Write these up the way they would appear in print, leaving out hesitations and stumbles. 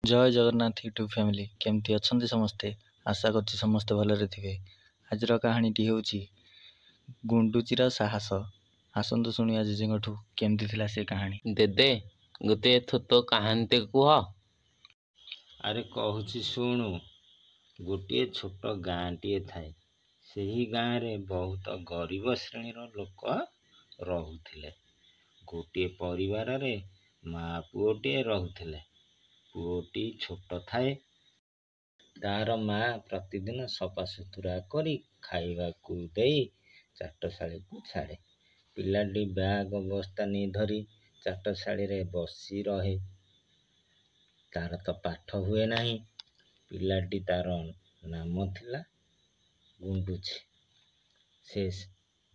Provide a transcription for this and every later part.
ଜୟ Jagannath YouTube family, କେମିତି ଅଛନ୍ତି ସମସ୍ତେ? ଆଶା କରୁଛି ସମସ୍ତେ ଭଲରେ ଥିବେ। ଆଜିର କାହାଣୀଟି ହେଉଛି ଗୁଣ୍ଡୁଚିର ସାହସ। ଆସନ୍ତୁ ଶୁଣିବା ଜେଜେଙ୍କଠୁ କେମିତି ଥିଲା ସେ କାହାଣୀ। ଦେଦେ, ଗୋଟିଏ ଛୋଟ କାହାଣୀଟେ କୁହ। ଆରେ କହୁଛି ଶୁଣୁ। ଗୋଟିଏ ଛୋଟ ଗାଁଟିଏ ଥାଏ। ସେହି ଗାଁରେ ବହୁତ ଗରିବ ଶ୍ରେଣୀର ଲୋକ ରହୁଥିଲେ। ଗୋଟିଏ ପରିବାରରେ ମା ପୁଅଟିଏ ରହୁଥିଲେ। ପୁଅଟି ଛୋଟ ଥାଏ। ତାର ମା ପ୍ରତିଦିନ ସଫାସୁତୁରା କରି ଖାଇବାକୁ ଦେଇ ଚାଟଶାଳୀକୁ ଛାଡ଼େ। ପିଲାଟି ବ୍ୟାଗ ବସ୍ତାନି ଧରି ଚାଟଶାଳୀରେ ବସି ରହେ। ତାର ତ ପାଠ ହୁଏ ନାହିଁ। ପିଲାଟି ତାର ନାମ ଥିଲା ଗୁଣ୍ଡୁଚି। ସେ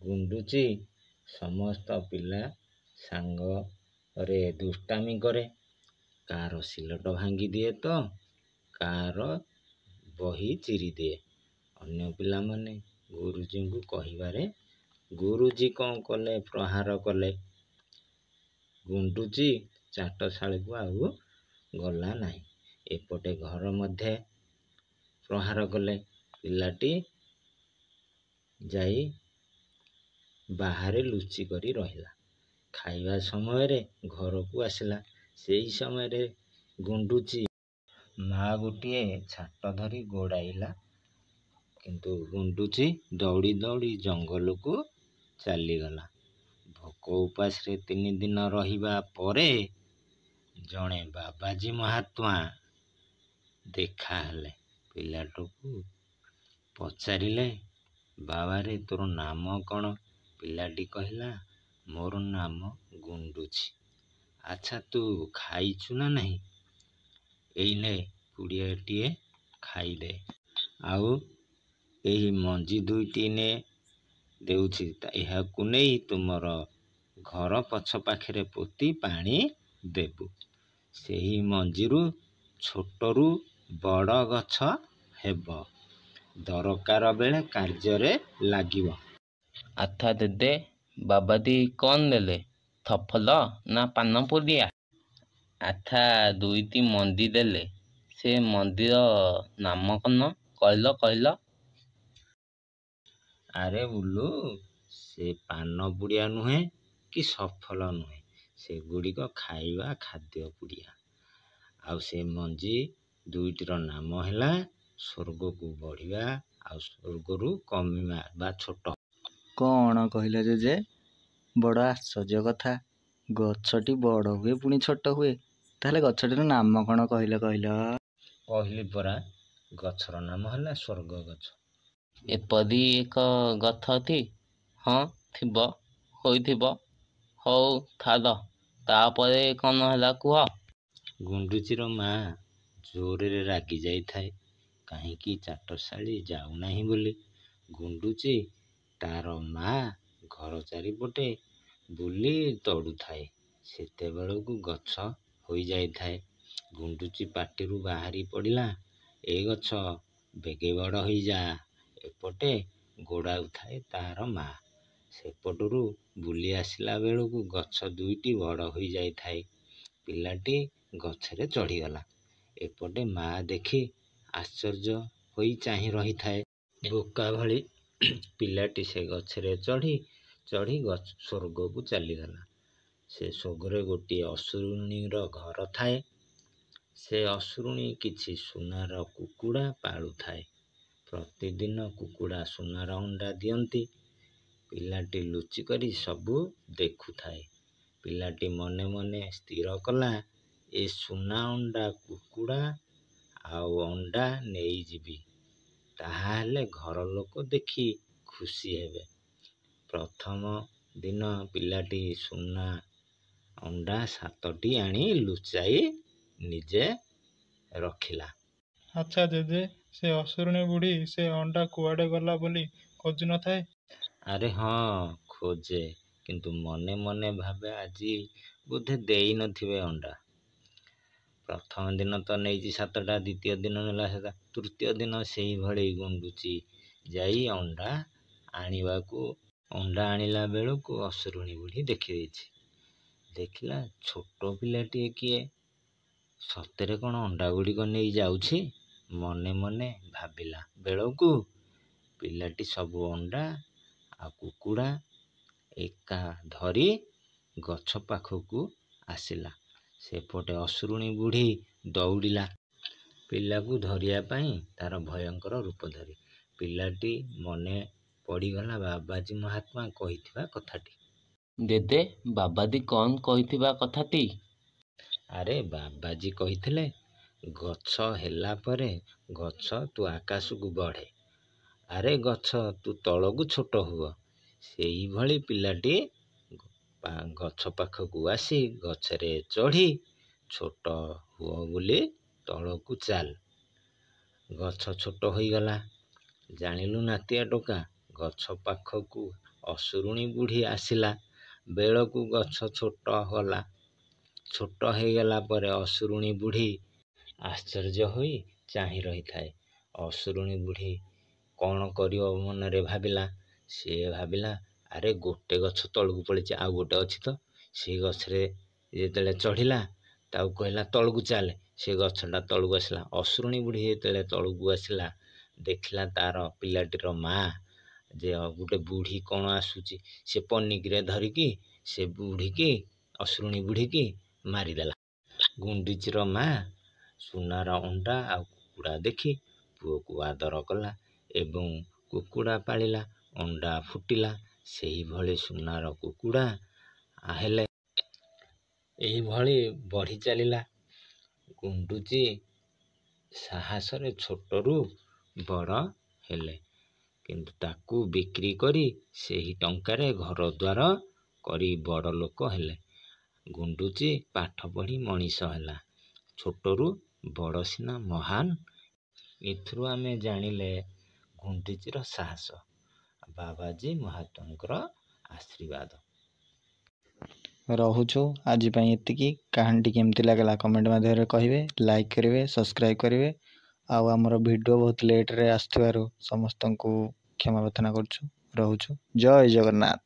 ଗୁଣ୍ଡୁଚି ସମସ୍ତ ପିଲା ସାଙ୍ଗରେ ଦୁଷ୍ଟାମି କରେ। କାହାର ସିଲଟ ଭାଙ୍ଗିଦିଏ ତ କାହାର ବହି ଚିରିଦିଏ। ଅନ୍ୟ ପିଲାମାନେ ଗୁରୁଜୀଙ୍କୁ କହିବାରେ ଗୁରୁଜୀ କ'ଣ କଲେ, ପ୍ରହାର କଲେ। ଗୁଣ୍ଡୁଚି ଚାଟଶାଳୀକୁ ଆଉ ଗଲା ନାହିଁ। ଏପଟେ ଘର ମଧ୍ୟ ପ୍ରହାର କଲେ। ପିଲାଟି ଯାଇ ବାହାରେ ଲୁଚିକରି ରହିଲା। ଖାଇବା ସମୟରେ ଘରକୁ ଆସିଲା। ସେଇ ସମୟରେ ଗୁଣ୍ଡୁଚି ମା ଗୋଟିଏ ଛାଟ ଧରି ଗୋଡ଼ାଇଲା, କିନ୍ତୁ ଗୁଣ୍ଡୁଚି ଦୌଡ଼ି ଦୌଡ଼ି ଜଙ୍ଗଲକୁ ଚାଲିଗଲା। ଭୋକ ଉପାସରେ 3 ଦିନ ରହିବା ପରେ ଜଣେ ବାବାଜୀ ମହାତ୍ମା ଦେଖାହେଲେ। ପିଲାଟିକୁ ପଚାରିଲେ, ବାବାରେ, ତୋର ନାମ କ'ଣ? ପିଲାଟି କହିଲା, ମୋର ନାମ ଗୁଣ୍ଡୁଚି। ଆଚ୍ଛା, ତୁ ଖାଇଛୁ ନା ନାହିଁ? ଏଇ ନେ ପୁଡ଼ିଆଟିଏ ଖାଇଦେ, ଆଉ ଏହି ମଞ୍ଜି ଦୁଇଟି ନେ ଦେଉଛି, ଏହାକୁ ନେଇ ତୁମର ଘର ପଛ ପାଖରେ ପୋତି ପାଣି ଦେବୁ। ସେହି ମଞ୍ଜିରୁ ଛୋଟରୁ ବଡ଼ ଗଛ ହେବ, ଦରକାର ବେଳେ କାର୍ଯ୍ୟରେ ଲାଗିବ। ଆଚ୍ଛା ଦେଦେ, ବାବାଜୀ କ'ଣ ଦେଲେ, ସଫଲ ନା ପାନ ପୁଡ଼ିଆ? ଆଚ୍ଛା, ଦୁଇଟି ମଞ୍ଜି ଦେଲେ, ସେ ମଞ୍ଜିର ନାମ କ'ଣ କହିଲ କହିଲ? ଆରେ ବୁଲୁ, ସେ ପାନ ପୁଡ଼ିଆ ନୁହେଁ କି ସଫଲ ନୁହେଁ, ସେଗୁଡ଼ିକ ଖାଇବା ଖାଦ୍ୟ ପୁଡ଼ିଆ। ଆଉ ସେ ମଞ୍ଜି ଦୁଇଟିର ନାମ ହେଲା ସ୍ୱର୍ଗକୁ ବଢ଼ିବା ଆଉ ସ୍ୱର୍ଗରୁ କମିବା ବା ଛୋଟ। କ'ଣ କହିଲ ଜେଜେ? ବଡ଼ ଆଶ୍ଚର୍ଯ୍ୟ କଥା। ଗଛଟି ବଡ଼ ହୁଏ ପୁଣି ଛୋଟ ହୁଏ। ତାହେଲେ ଗଛଟିର ନାମ କ'ଣ କହିଲ କହିଲ? କହିଲି ପରା, ଗଛର ନାମ ହେଲା ସ୍ୱର୍ଗ ଗଛ। ଏପରି ଏକ ଗଛ ଅଛି? ହଁ, ଥିବ, ହୋଇଥିବ। ହଉ ଛାଡ଼, ତାପରେ କ'ଣ ହେଲା କୁହ। ଗୁଣ୍ଡୁଚିର ମା ଜୋରରେ ରାଗି ଯାଇଥାଏ, କାହିଁକି ଚାଟଶାଳୀ ଯାଉନାହିଁ ବୋଲି। ଗୁଣ୍ଡୁଚି ତାର ମା ଘର ଚାରିପଟେ ବୁଲି ତଡ଼ୁଥାଏ। ସେତେବେଳକୁ ଗଛ ହୋଇଯାଇଥାଏ। ଗୁଣ୍ଡୁଚି ପାଟିରୁ ବାହାରି ପଡ଼ିଲା, ଏ ଗଛ ବେଗେ ବଡ଼ ହୋଇଯା। ଏପଟେ ଗୋଡ଼ାଉଥାଏ ତାର ମା। ସେପଟରୁ ବୁଲି ଆସିଲା ବେଳକୁ ଗଛ ଦୁଇଟି ବଡ଼ ହୋଇଯାଇଥାଏ। ପିଲାଟି ଗଛରେ ଚଢ଼ିଗଲା। ଏପଟେ ମା ଦେଖି ଆଶ୍ଚର୍ଯ୍ୟ ହୋଇ ଚାହିଁ ରହିଥାଏ ବୋକା ଭଳି। ପିଲାଟି ସେ ଗଛରେ ଚଢ଼ି ଚଢ଼ି ସ୍ୱର୍ଗକୁ ଚାଲିଗଲା। ସେ ସ୍ୱର୍ଗରେ ଗୋଟିଏ ଅସୁରୁଣୀର ଘର ଥାଏ। ସେ ଅସୁରୁଣୀ କିଛି ସୁନାର କୁକୁଡ଼ା ପାଳୁଥାଏ। ପ୍ରତିଦିନ କୁକୁଡ଼ା ସୁନାର ଅଣ୍ଡା ଦିଅନ୍ତି। ପିଲାଟି ଲୁଚିକରି ସବୁ ଦେଖୁଥାଏ। ପିଲାଟି ମନେ ମନେ ସ୍ଥିର କଲା, ଏ ସୁନା ଅଣ୍ଡା କୁକୁଡ଼ା ଆଉ ଅଣ୍ଡା ନେଇଯିବି, ତାହାହେଲେ ଘର ଲୋକ ଦେଖି ଖୁସି ହେବେ। ପ୍ରଥମ ଦିନ ପିଲାଟି ସୁନା ଅଣ୍ଡା 7ଟି ଆଣି ଲୁଚାଇ ନିଜେ ରଖିଲା। ଆଚ୍ଛା ଜେଜେ, ସେ ଅସୁରୁଣୀ ବୁଢ଼ୀ ସେ ଅଣ୍ଡା କୁଆଡ଼େ ଗଲା ବୋଲି ଖୋଜୁ ନଥାଏ? ଆରେ ହଁ, ଖୋଜେ, କିନ୍ତୁ ମନେ ମନେ ଭାବେ ଆଜି ବୋଧେ ଦେଇନଥିବେ ଅଣ୍ଡା। ପ୍ରଥମ ଦିନ ତ ନେଇଛି 7ଟା, ଦ୍ୱିତୀୟ ଦିନ ନେଲା 7, ତୃତୀୟ ଦିନ ସେଇଭଳି ଗୁଣ୍ଡୁଚି ଯାଇ ଅଣ୍ଡା ଆଣିବାକୁ। ଅଣ୍ଡା ଆଣିଲା ବେଳକୁ ଅସୁରୁଣୀ ବୁଢ଼ୀ ଦେଖିଦେଇଛି। ଦେଖିଲା ଛୋଟ ପିଲାଟିଏ କିଏ ସତରେ କ'ଣ ଅଣ୍ଡାଗୁଡ଼ିକ ନେଇ ଯାଉଛି? ମନେ ମନେ ଭାବିଲା ବେଳକୁ ପିଲାଟି ସବୁ ଅଣ୍ଡା ଆଉ କୁକୁଡ଼ା ଏକା ଧରି ଗଛ ପାଖକୁ ଆସିଲା। ସେପଟେ ଅସୁରୁଣୀ ବୁଢ଼ୀ ଦୌଡ଼ିଲା ପିଲାକୁ ଧରିବା ପାଇଁ ତାର ଭୟଙ୍କର ରୂପ ଧରି। ପିଲାଟି ମନେ ପଡ଼ିଗଲା ବାବାଜୀ ମହାତ୍ମା କହିଥିବା କଥାଟି। ଦେଦେ, ବାବାଜୀ କ'ଣ କହିଥିବା କଥାଟି? ଆରେ, ବାବାଜୀ କହିଥିଲେ, ଗଛ ହେଲା ପରେ ଗଛ ତୁ ଆକାଶକୁ ବଢ଼େ, ଆରେ ଗଛ ତୁ ତଳକୁ ଛୋଟ ହୁଅ। ସେଇଭଳି ପିଲାଟି ଗଛ ପାଖକୁ ଆସି ଗଛରେ ଚଢ଼ି ଛୋଟ ହୁଅ ବୋଲି ତଳକୁ ଚାଲ। ଗଛ ଛୋଟ ହୋଇଗଲା। ଜାଣିଲୁ ନାତିଆ ଟୋକା, ଗଛ ପାଖକୁ ଅସୁରୁଣୀ ବୁଢ଼ୀ ଆସିଲା ବେଳକୁ ଗଛ ଛୋଟ ଗଲା। ଛୋଟ ହେଇଗଲା ପରେ ଅସୁରୁଣୀ ବୁଢ଼ୀ ଆଶ୍ଚର୍ଯ୍ୟ ହୋଇ ଚାହିଁ ରହିଥାଏ। ଅସୁରୁଣୀ ବୁଢ଼ୀ କ'ଣ କରିବ ମନରେ ଭାବିଲା। ସିଏ ଭାବିଲା, ଆରେ ଗୋଟେ ଗଛ ତଳକୁ ପଳେଇଛି, ଆଉ ଗୋଟେ ଅଛି ତ। ସେଇ ଗଛରେ ଯେତେବେଳେ ଚଢ଼ିଲା, ତାକୁ କହିଲା ତଳକୁ ଚାଲେ। ସେ ଗଛଟା ତଳକୁ ଆସିଲା। ଅସୁରୁଣୀ ବୁଢ଼ୀ ଯେତେବେଳେ ତଳକୁ ଆସିଲା, ଦେଖିଲା ତାର ପିଲାଟିର ମା ଯେ ଗୋଟେ ବୁଢ଼ୀ କ'ଣ ଆସୁଛି। ସେ ପନିକିରେ ଧରିକି ସେ ବୁଢ଼ୀକି, ଅସୁରୁଣୀ ବୁଢ଼ୀକି ମାରିଦେଲା। ଗୁଣ୍ଡୁଚିର ମା ସୁନାର ଅଣ୍ଡା ଆଉ କୁକୁଡ଼ା ଦେଖି ପୁଅକୁ ଆଦର କଲା ଏବଂ କୁକୁଡ଼ା ପାଳିଲା। ଅଣ୍ଡା ଫୁଟିଲା, ସେହିଭଳି ସୁନାର କୁକୁଡ଼ା ହେଲେ। ଏହିଭଳି ବଢ଼ି ଚାଲିଲା। ଗୁଣ୍ଡୁଚି ସାହସରେ ଛୋଟରୁ ବଡ଼ ହେଲେ, କିନ୍ତୁ ତାକୁ ବିକ୍ରି କରି ସେହି ଟଙ୍କାରେ ଘର ଦ୍ୱାର କରି ବଡ଼ ଲୋକ ହେଲେ। ଗୁଣ୍ଡୁଚି ପାଠ ପଢ଼ି ମଣିଷ ହେଲା। ଛୋଟରୁ ବଡ଼ ସିନା ମହାନ। ଏଥିରୁ ଆମେ ଜାଣିଲେ ଗୁଣ୍ଡୁଚିର ସାହସ, ବାବାଜୀ ମହାତ୍ମାଙ୍କର ଆଶୀର୍ବାଦ। ରହୁଛୁ, ଆଜି ପାଇଁ ଏତିକି। କାହାଣୀଟି କେମିତି ଲାଗିଲା କମେଣ୍ଟ ମାଧ୍ୟମରେ କହିବେ, ଲାଇକ୍ କରିବେ, ସବସ୍କ୍ରାଇବ୍ କରିବେ। ଆଉ ଆମର ଭିଡ଼ିଓ ବହୁତ ଲେଟ୍ରେ ଆସୁଥିବାରୁ ସମସ୍ତଙ୍କୁ କ୍ଷମା ପ୍ରାର୍ଥନା କରୁଛୁ। ରହୁଛୁ, ଜୟ ଜଗନ୍ନାଥ।